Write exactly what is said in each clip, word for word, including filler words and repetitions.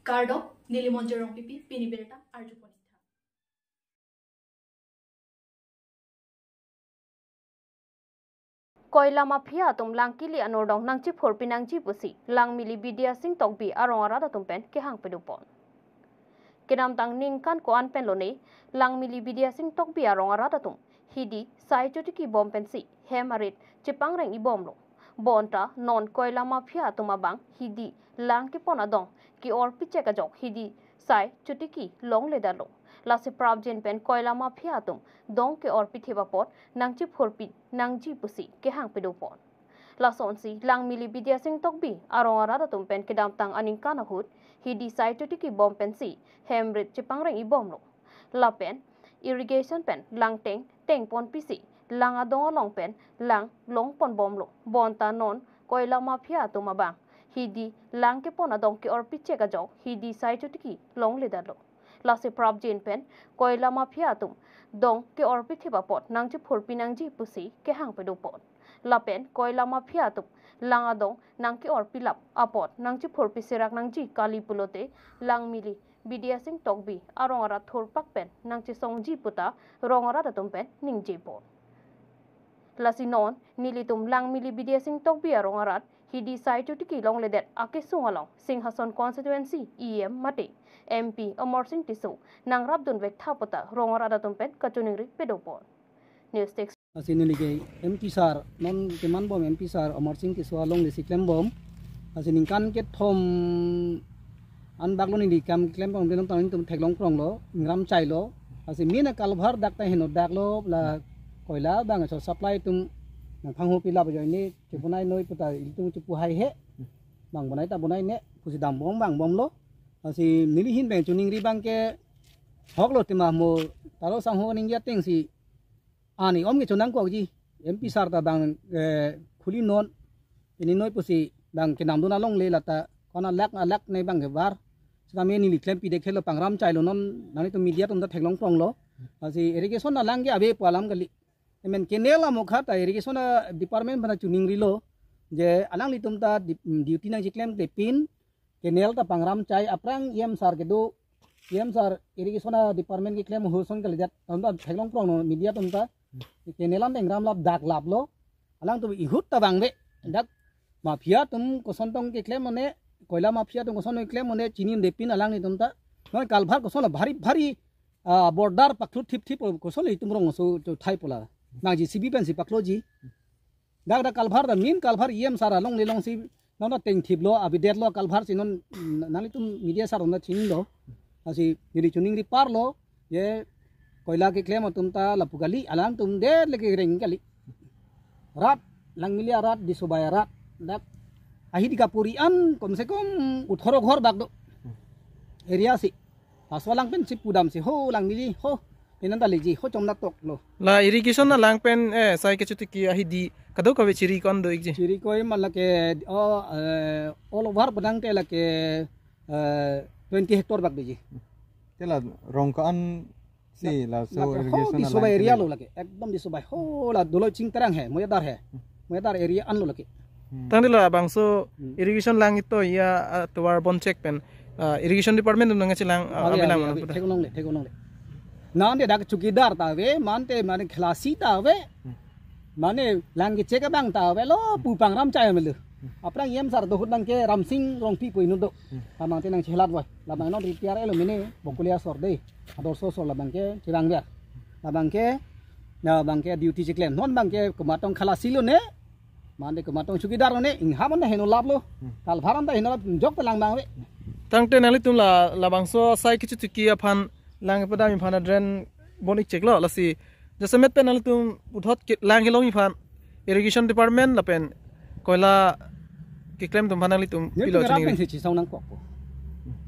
Kardom, neli Monjir Rongpipi, pini birta arjuponitha. Koila mafia atum Langkili anurdong nangchephurpi nangji pusi Langmili Bidya Sing Tokbi arong arat atum pen kehang pedopon. Kedamtang ningkan ko-an pen lone Langmili Bidya Sing Tokbi arong arat atum hidi sai chotiki bom pensi hem arit chepangreng-i bomlo. Bonta non koila mafia atum abang hidi lang kepon adong ke-orpi chek ajok hidi sai chotiki longledetlo. Lasi prapjin pen koila mafia atum dong ke-orpi thip apot nangchephurpi nangji pusi kehang pedopon. Lasonsi Langmili Bidya Sing Tokbi arong arat atum pen kedamtang aningkan ahut hidi sai chotiki bom pensi hem rit chepangreng-i bomlo. Lapen irrigation pen lang teng tengponpisi lang adong along pen lang longpon bomlo. Bonta non koila mafia atum abang hidi lang kepon adong ke-orpi chek ajok hidi sai chotiki longledetlo. Lasi prapjin pen koila mafia atum dong ke-orpi thip apot nangchephurpi nangji pusi kehang pedopon. Lapen koila mafia atum lang adong nangke-orpi lap apot nangchephurpi serak nangji kali pulote Langmili Bidya Sing Tokbi arong arat thurpak pen nangchesongji puta rong arat atum pen ningjepon. Lasi non nelitum Langmili Bidya Sing Tokbi arong arat hidi sai chotiki longledet akesung along Singhason constituency E M mate M P Amarsing Tisso nangrapdun vektha puta rong arat atum pen kachiningri pedopon. News Desk. Lasi neli ke M P sir, non keman bom M P sir Amarsing Tisso alongle si klem bom. Lasi ningkan kethom an bak lo neli kam klem bom, kedamtang nelitum theklong pronglo, ingram chailo. Lasi main akalvar dak ta heno daklo, la koila bang so supply atum nangphanghopi lap ajoine chepunai noi puta ilitum chepu haihe. Bang bonai ta bonai ne, pusi dambom bang bomlo. Lasi neli ahin pen chiningri abang ke hoklo tema mo taro sangho ningje atengsi ani om ke chonangkokji, M P sir ta bang, eh, khuli non, pini noi pusi bang kenamdun alongle lata kona lak alak ne bang kebar. Sitame neli klempi dekhelo, pangram chailo, non nanglitum media atum ta theklong pronglo. Lasi irrigation alang ke ave pu alam kali. Amen canal amokha ta irrigation a department aphan chiningrilo je alanglitum ta di-, duty nangcheklemkle pin canal ta pangram chai, aphrang E M sir kedo, E M sir irrigation a department keklem ahut ason kalidet, atum ta theklong pronglo media atum ta. Canal an tengram lap dak laplo, alangtum ahut ta bang ave. Dak mafia atum koson tong keklem mane, koila mafia atum koson keklem mane, chini de pin alanglitum ta. Non kalvar koson la bhari bhari, ah, border paklot thip thip koson le itum rong so cho thai pola. Nang J C B pensi pakloji. Dak dak kalvar ta main kalvar E M sir alongle alongsi non tengthiplo, avedetlo kalvar si non, mm, nanglitum media sir atum ta chinilo. Lasi neli chiningri parlo je koila keklem atum ta lapu kali, alangtum det le kereng kali. Rat Langmili arat, Disobai arat, dak ahidi kapuri an komse kom othoro ghor bak do. Area si. Laso alang pensi pudamsi ho Langmili ho, penang ta leji ho chomna toklo. La irrigation alang pen, eh, sai kechotiki ahidi kadokave chiri ko-an do-ikji? Chiri ko-an ma lake, oh, eh, all over padang ke lake, eh, twenty hectare bak doji. Te la rong ko-an si la, laso lake ho irrigation Disobai alang area ke lo lake, ekdom Disobai ho la dolo Chingterang he, Moyadar he. Moyadar area an lo lake. Hmm. Tangte labangso, hmm, irrigation lang ito ya, ah, tovar bon chek pen, ah, irrigation department atum nangchelang, ah, ave, abilang ave, mano ave, puta. Theklongle, theklongle. Nande dak chowkidar ta ave, mante mane khelasi ta ave. Hmm. Mane lang kechek abang ta avelo, pu pangram chai melu. Hmm. Aphrang E M sir do ahut nang ke Ramsing Rongpi pu inut do. Hmm. Amang te nangchelat voi. Labang non retire lo mene, Bokulia sor de. Adorso sor labang ke chevang ver. Labang ke, labang ke duty cheklem. Non bang ke komatong khelasi lo ne. Mande komatong chowkidar ne, ingha mande heno laplo. Hmm. Kalvar an ta heno lap jok ta lang bang ave. Tangte nanglitum la, labangso sai kechotiki aphan lang padam aphan drain bon-ik cheklo, lasi jasemet pen nanglitum puthot ke lang kelong aphan irrigation department lapen koila keklem atum aphan nanglitum nelitum pilo rat chiningri? Pensi chesong nangkokpo.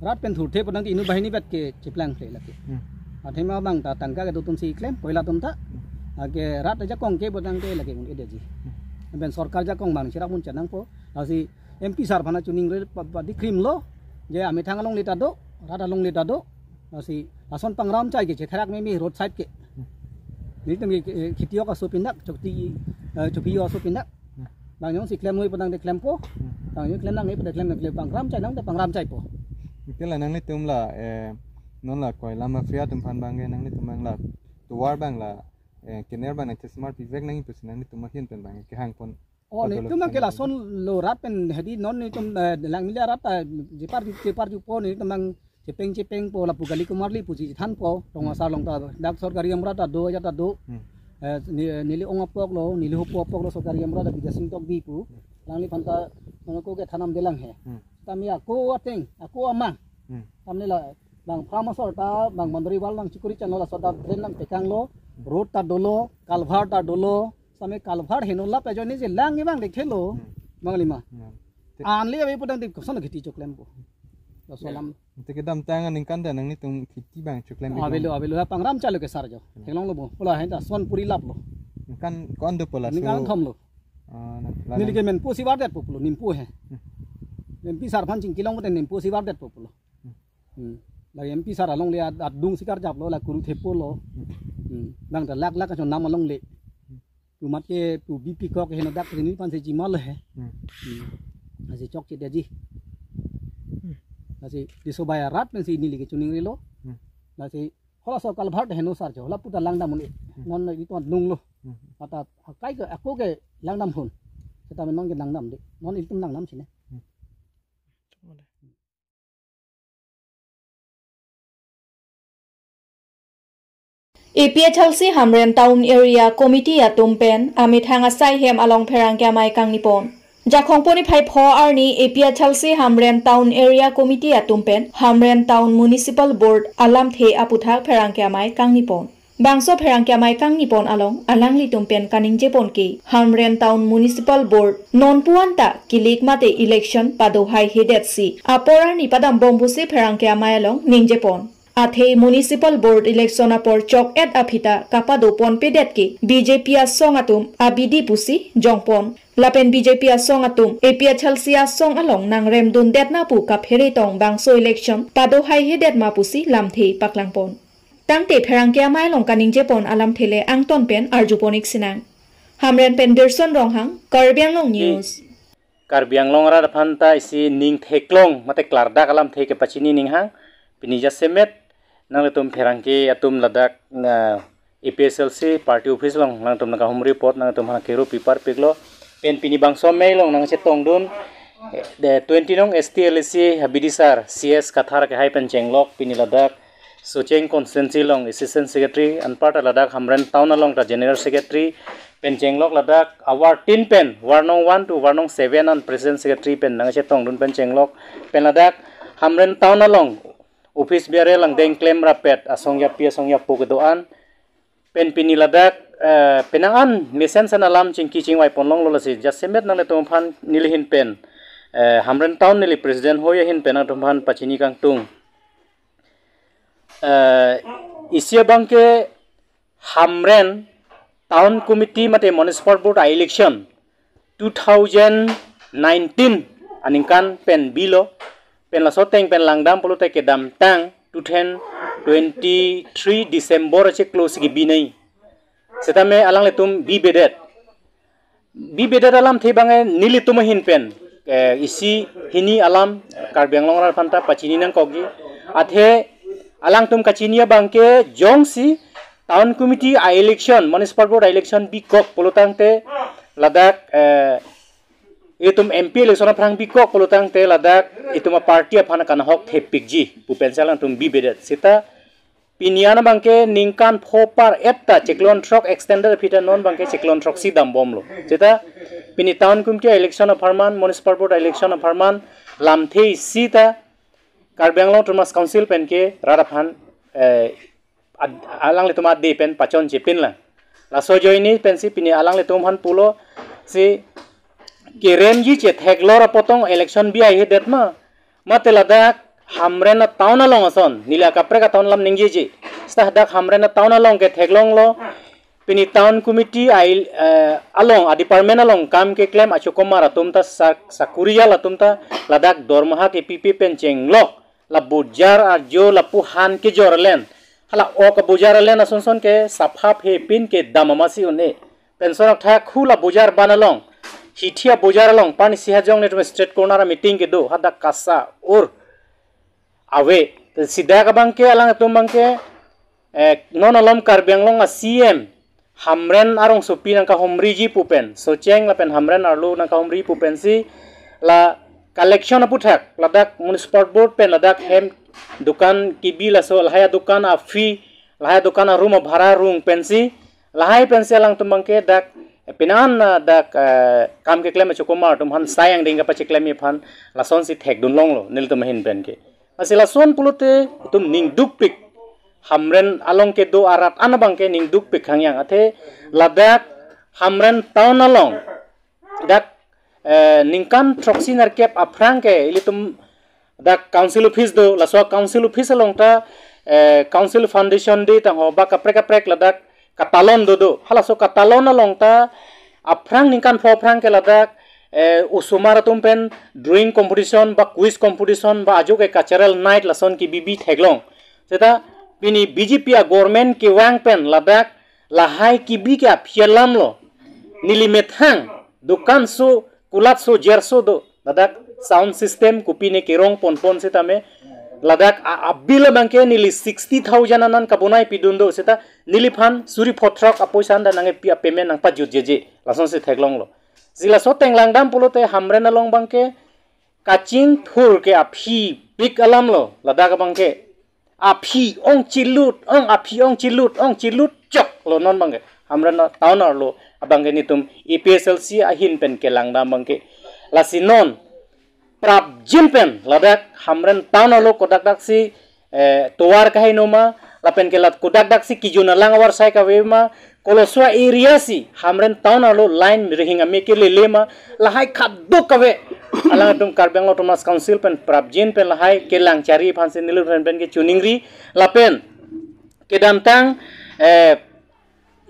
Rat pen thurthe padang ke inut banghini vet ke cheplangkle lake. Hmm. Athema bang ta tangka kedo atumsi klem, koila atum ta. Hmm. Ake rat ajakong ke padang ke lake un-edetji. Hmm. Pen sorkar jakong bang cherap mun chanangpo. Lasi M P sir aphan chiningri pa, pa dikrim lo. Je amethang alongle ta do, rat alongle ta do. Lasi lason pangram chai ke chetherak meme road side ke. Hmm. Nelitum ke, eh, kheti ok aso pindak, chokti, eh, chopi aso pindak. Hmm. Bang jongsi klem noi padang te klempo. Hmm. Bang jong klem nang noi padang klem, klem pangram chai nang te pangram chaipo. Kela nanglitum la, eh, non la koi lam mafia atum aphan abang ke nanglitum abang la tovar abang la, eh, kener abang nangchesmar pivek nangji pusi nanglitum ahin pen abang kehang pon. Oh, Padolo netum abang ke lason lo rat pen hedi non netum, eh, lang mila rat ta jepar jepar jupo netum abang chepeng chepeng po lapu gali kumar li pusi than po rong asar along ta dak sorkari amra ta do aja ta do. Hmm. Eh, ni- neli ong apok lo, neli hopo apok lo sorkari amra ta Bidya Sing Tokbi pu. Langliphan ta nonko ke thanam delang he. Hmm. Tami ako ateng, ako amang. Hmm. Tamne la bang pharmacy ta, bang boundary wall nangchikuri chano laso ta drain nangpekang lo, road ta dolo, culvert ta dolo, same culvert heno la pejo ni je lang ibang dek thelo. Hmm. Bang lima. Hmm. Anli abe pudang di koson kheti choklem po. Laso alam. Te kedamtang aningkan ta nanglitum kheti abang choklem. Avelo, avelo, ha pangram chalo ke sar jo. Hmm. Theklong lo bo. Pola he ta son puri lap lo. Kan kon do pola. Ningkan so thom lo. Ah, na, neli ke menpo si vardet po pulo, nimpo he. Hmm. M P sar aphan chingki long pute nempo si vardet po pulo. Hmm. Hmm. La M P sar alongle ad- adung si karjap lo, la kuru thepo lo. Hmm. Hmm. Bang ta lak lak kachon nam alongle. Hmm. Pu mat ke pu B P kok heno dak sini pan se jima lo he. Hmm. Hmm. Asi chok chit aji. Hmm. Asi di sobai arat pen si neli ke chuning rilo. Hmm. Asi hola so culvert heno sar jo, hola puta langdam un. Hmm. Non na iton nung lo. Hmm. Ata akai ke ako ke langdam hun. Seta non ke langdam de. Non itum langdam sini. Hmm. A P H L C Hamren Town Area Committee atum pen amethang asai hem along pherangke amei kangni pon. Jakhong poni phai pho arni A P H L C Hamren Town Area Committee atum pen Hamren Town Municipal Board alamthe aputhak pherangke amei kangni pon. Bangso pherangke amei kangni pon along alanglitum pen kaningje pon ke Hamren Town Municipal Board non puan ta kilik mate election pado haihedet si apor arni padam bom pusi pherangke amei along ningje pon. Athe Municipal Board election apor chok et aphi ta kapado ponpedet ke B J P asong atum abidi pusi jong pon. Lapen B J P asong atum A P H L C asong along nangrem dundet na pu kaphere tong bangso election pado haihedet ma pusi lamthe paklang pon. Tangte pherangke amei along kaningje pon alamthe le angton pen arju pon ik sinang. Hamren pen Birson Ronghang, Karbi Anglong News. Karbi Anglong arat aphan ta isi ning theklong mate klardak alamthe kepachini ning hang. Pini jasemet nanglitum pherangke atum ladak na A P H L C party office along nangtum nangkahumri apot nangtum ha kero pipar piklo. Pen pini bangso amei along nangchetongdun, eh, de twenty nong S T L A C habidisar C S Kathar kehai pen chenglok pini ladak Socheng constituency along Assistant Secretary anparta ladak Hamren Town along ta General Secretary pen chenglok ladak awartin pen warnong one to warnong seven an President Secretary pen nangchetongdun pen chenglok pen ladak Hamren Town along office bearer langdeng klem rapet asong yapi asong yapo kedo-an pen pini ladak, eh, penang an mesen sen alam chingki chingvai ponlong lo lasi jasemet nanglitum aphan neli ahin pen, eh, Hamren Town neli President hoi ahin pen nangtum aphan pachini kangtung. Eh, isi abang ke Hamren Town Committee mate Municipal Board a-election two thousand nineteen aningkan pen bilo, pen laso ateng pen langdam pulote kedamtang two thousand twenty-three December achiklo si kebinei. Setame alanglitum bibedet. Bibedet alamthe abang nelitum ahin pen, eh, isi hini alam Karbi Anglong arat aphan ta pachini nangkokji. Athe alangtum kachini abang ke jongsi Town Committee a-election, Municipal Board a-election bikok pulotangte ladak, eh, itum M P election aphrang bikok pulotangte ladak itum a-party aphan kanahok thepikji pu pensi alangtum bibedet. Seta pini an abang ke ningkan pho par-et ta chiklo throk extended aphi ta non abang ke chiklo throksi dambomlo. Seta pini Town Committee election apharman, Municipal Board election apharman lamthe isi ta Karbi Anglong Autonomous Council pen ke rat aphan, eh, ad- alanglitum ade pen pachonche pinlang. Laso ajoine pensi pini alanglitum aphan pulo si keremji chetheklor apotong election bi haihedet ma. Mate ladak Hamren a-town along ason, neli akaprek a-town alam ningjeje. Seta dak Hamren a-town along ke theklonglo. Pini Town Committee ai, eh, along, a-department along kam keklem achokomar atum ta sak- sakuri jal atum ta ladak dormaha kepipe pen chenglok. La bojar ajo lapu han kejor alen. Hala ok abojar alen ason son ke sapha phepin kedam amatsi un-e. Pensi athak hula bojar ban along, hithi abojar along, pani si hajong netum street corner a-meeting kedo, hadak kasa ur. ave. Seta abangke alangtum abangke, eh, non alom Karbi Anglong a-C M Hamren arongsopi nangkahumriji pu pen, Socheng lapen Hamren arlo nangkahumri pu pensi la collection aputhak ladak municipal board pen ladak hem dukan kibi laso lahai adukan a-fee, lahai adukan a-room abhara rung pensi, lahai pensi alangtum abangke dak, eh, penan, ah, dak, eh, kam keklem achokomar atum aphan sai angdeng kapacheklemji aphan lasonsi thekdun longlo nelitum ahin penke. Lasi lason pulote itum ning dukpik, Hamren along kedo arat an abangke ning dukpik hangyang, athe ladak Hamren town along dak, eh, ningkan throksi nerkep aphrang ke ilitum dak council office do, laso council office along ta, eh, council foundation day tangho ba kaprek kaprek ladak katalon dodo. Halaso katalon along ta aphrang ningkan pho aphrang ke ladak, eh, osomar atum pen drawing competition ba quiz competition ba ajo ke cultural night lason kibibi theklong. Seta pini B J P a-government kevang pen ladak lahai kibi ke aphi alam lo. Neli methang dukan so, kulat so, jer so do. Ladak sound system kopine kerong ponpon setame ladak a-, a-bill abangke neli sixty thousand anan kabonai pidun do, seta neliphan suri phothrok apoisa anda nangkepi a-payment nangpajutjeje, lasonsi theklonglo. Si laso ateng langdam pulote Hamren along abangke kachingthur ke aphipik alam lo, ladak abangke aphi ong chilut, ong aphi ong chilut, ong chilut choklo non abangke. Hamren town arlo abangke nelitum A P H L C ahin pen kelangdam abangke. Lasi non prapjin pen ladak Hamren town arlo kodak daksi, eh, tovar kahai noma, lapen ke lad kodak daksi kijun alang avarsai kave ma, koloso a-area si Hamren town arlo line rihing ame kelele ma, lahai khaduk kave. Alangtum Karbi Anglong Autonomous Council pen prapjin pen lahai kelang chari aphansi nelitum pen ke choningri, lapen kedamtang, eh,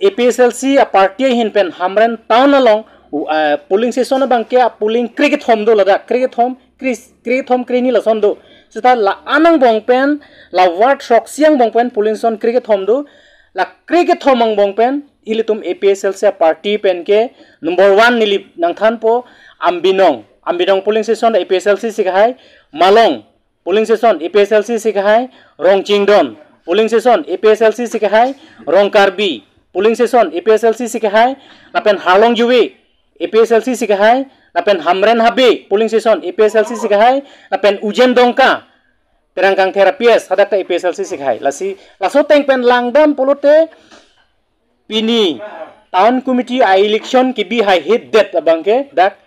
A P H L C a-party ahin pen Hamren town along, u-, eh, polling station abangke a-polling krekethom do ladak, krekethom, kre-, krekethom krehini lason do. Seta la-an angbong pen, la ward throksi angbong pen polling station krekethom do. La krekethom angbong pen ilitum A P H L C a-party pen ke number one neli nangthanpo, Ambinong. Ambinong polling station A P H L C si kehai, Malong polling station A P H L C si kehai, Rongchingdon polling station A P H L C si kehai, Rongkarbi polling station A P H L C si kehai, lapen Harlongjove A P H L C si kehai, lapen Hamren Habe polling station A P H L C si kehai, lapen Ujen Dongka, Terang Kangthir a-P S, hadak ta A P H L C si kehai. Lasi, laso ateng pen langdam pulote, pini town committee a-election kibi haihedet abangke dak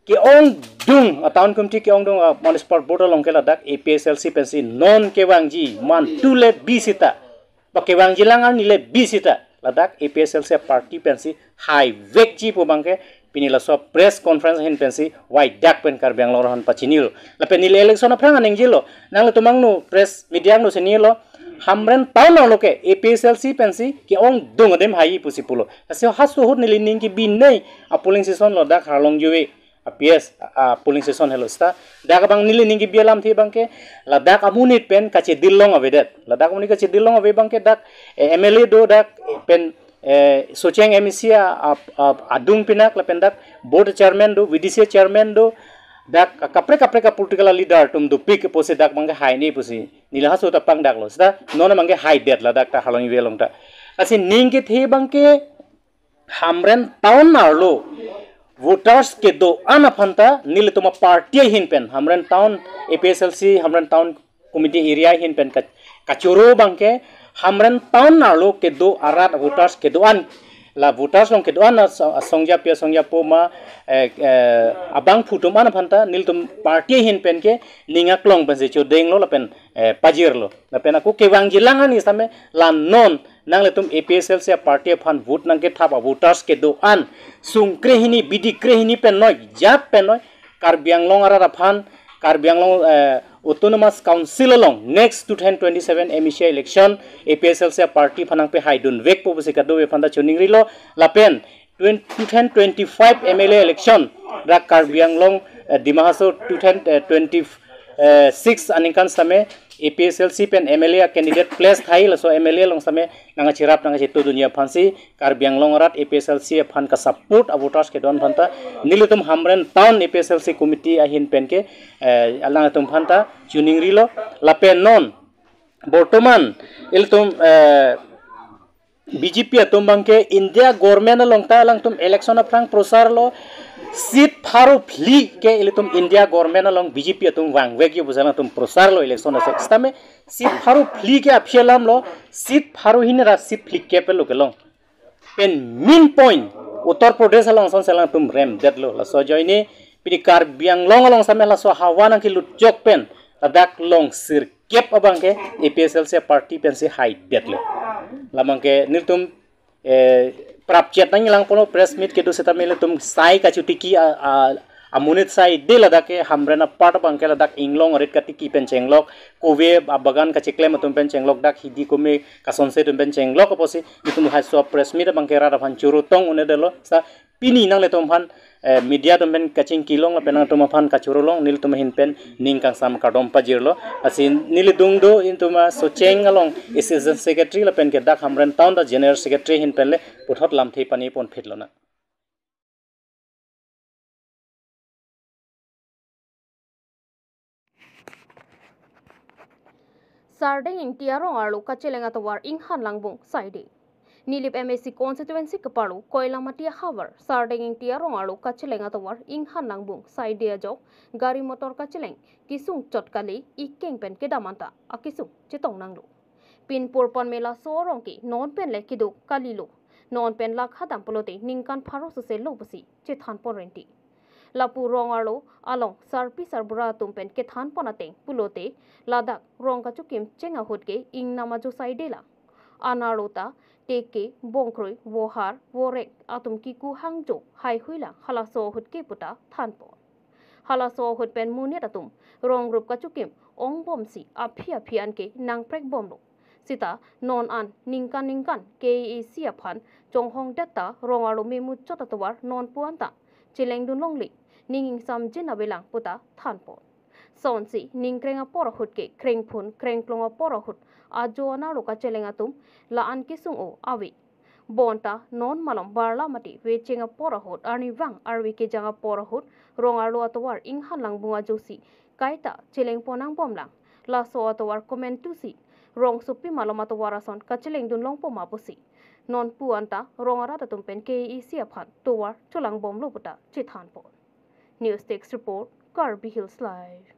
ke-ongdung, a-town committee ke-ongdung a-municipal board along ke ladak A P H L C pensi non kevangji, mantu le bi sita, ba kevangji lang arni le bi sita, ladak A P H L C a-party pensi haivekji pu abangke pini laso press conference ahin pensi waidak pen Karbi Anglong arat aphan pachinilo. Lapen neli election aphrang aningjelo, nanglitum angno press media angno chinilo, Hamren town arlo ke A P H L C pensi ke-ongdung adim hai pusi pulo. Lasi haso ahut neli ning kebinei a-polling station lo dak Harlongjove a-P S a-polling station helo seta. Dak abang neli ning kebi alamthe abangke ladak amonit pen kachedil long avedet. Ladak amonit kachedil long ave abangke dak, eh, M L A do dak, eh, pen, eh, Socheng M A C a, a, a, adung pinak lapen dak board chairman do, V D C chairman do, dak kaprek kaprek a-political leader atum dopik pusi dak abangke haine pusi neli haso ta pangdaklo. Seta non abangke haidet ladak ta Harlongjove along ta. Lasi ning kethe abangke Hamren town arlo voters kedo-an aphan ta nelitum a-party ahin pen Hamren town A P H L C, Hamren town committee area ahin pen ka-, kachoro abangke Hamren town arlo kedo arat voters kedo-an, la voters along kedo-an a-, asongjapi asongjapo ma, eh, eh, abangphu atum an aphan ta nelitum party ahin pen ke ning aklong pensi chodenglo lapen, eh, pajirlo. Lapen ako kevangji lang arni sitame la non nanglitum A P H L C a-party aphan vote nangkethap a-voters kedo-an, sung krehini, bidi krehini pen noi, jat pen noi, Karbi Anglong arat aphan, Karbi Anglong, eh, Autonomous Council along next two thousand twenty-seven M A C election A P H L C a-party aphan nangpehaidunvekpo pusi kadokave aphan ta choningrilo. Lapen twenty, two thousand twenty-five M L A election, dak Karbi Anglong, eh, Dima Hasao two thousand twenty-six aningkan sitame A P H L C pen M L A a-candidate place thai, laso M L A along sitame nangkacherap nangkachetudunji aphansi Karbi Anglong arat A P H L C aphan kasupport avoters kedon aphanta nelitum Hamren Town A P H L C committee ahin penke, eh, alangtum aphanta chiningrilo. Lapen non bortoman ilitum, eh, B J P atum abangke India government along ta alangtum election aphrang prosarlo, seat pharo phli ke ilitum India government along B J P atum vangvekji pusi alangtum prosarlo election asai. Sitame seat pharo phli ke aphi alamlo, seat pharo hini ra seat phlikep lo kelong. Pen main point Uttar Pradesh along asonsi alangtum remdetlo. Laso ajoine pini Karbi Anglong along sitame laso ahavar nangkelutjok pen ladak long sirkep abangke A P H L C party pensi haidetlo. La abangke nelitum, eh, prapchet nangkelangponlo, press meet kedo sitame ilitum sai kachotiki a, a, amonit saide, ladak ke Hamren apart abangke ladak inglong arit katiki pen chenglok, kove abagan kacheklem atum pen chenglok, dak hidi kome kasonse atum pen chenglok apotsi itum lahai laso press meet abangke rat aphan choro tong un-edetlo. Sita pini nanglitum aphan, eh, media atum pen kachingkilong lapen nangtum aphan kachorolong, nelitum ahin pen ning kangsam kardom pajirlo. Lasi neli adung do itum asocheng along Assistant Secretary lapen ke dak Hamren Town ta General Secretary ahin pen le puthot lamthe pani ponphit lonang. Sardeng Ingti arong arlo kacheleng atovar inghan langbung saide. Nilip M A C constituency keparlo Koilamati ahavar Sardeng Ingti arong arlo kacheleng atovar inghan langbung saide ajok gari motor kacheleng kesung chot kali ikeng pen kedam anta akesung chetong nanglo. Pinpur pon me laso arong ke non pen le keduk kalilo. Non pen lakha dam pulote ningkan pharo suse lo pusi chethan pon renti. Lapu rong arlo along sarpi sarbura atum pen kethan pon ateng pulote ladak rong kachokim cheng ahut ke ingnam ajo saide lang. Anarlo ta teke, bongkroi, vohar, vorek atum kiku hangjo haihui lang halaso ahut ke puta than pon. Halaso ahut pen monit atum rong rup kachokim ong bomsi aphi aphi an ke nangprek bomlo. Sita non an ningkan ningkan K A A C aphan chonghong det ta rong arlo memuchot atovar nonpu anta chelengdun longle, ning ingsamjin avelang puta than pon. Sonsi ningkreng apor ahut ke krengphun krengklong apor ahut ajo anarlo kacheleng atum la-an kesung-o ave. Bonta non malom barla mate vecheng apor ahut, arnivang arve kejang apor ahut rong arlo atovar inghan langbung ajosi kaita cheleng pon nangbom lang. Laso atovar komantusi rongsopi malom atovar ason kachelengdun longpo ma pusi nonpu anta rong arat atum pen K A A C aphan tovar cholang bomlo puta chethan pon. News Desk Report, Karbi Hills Live.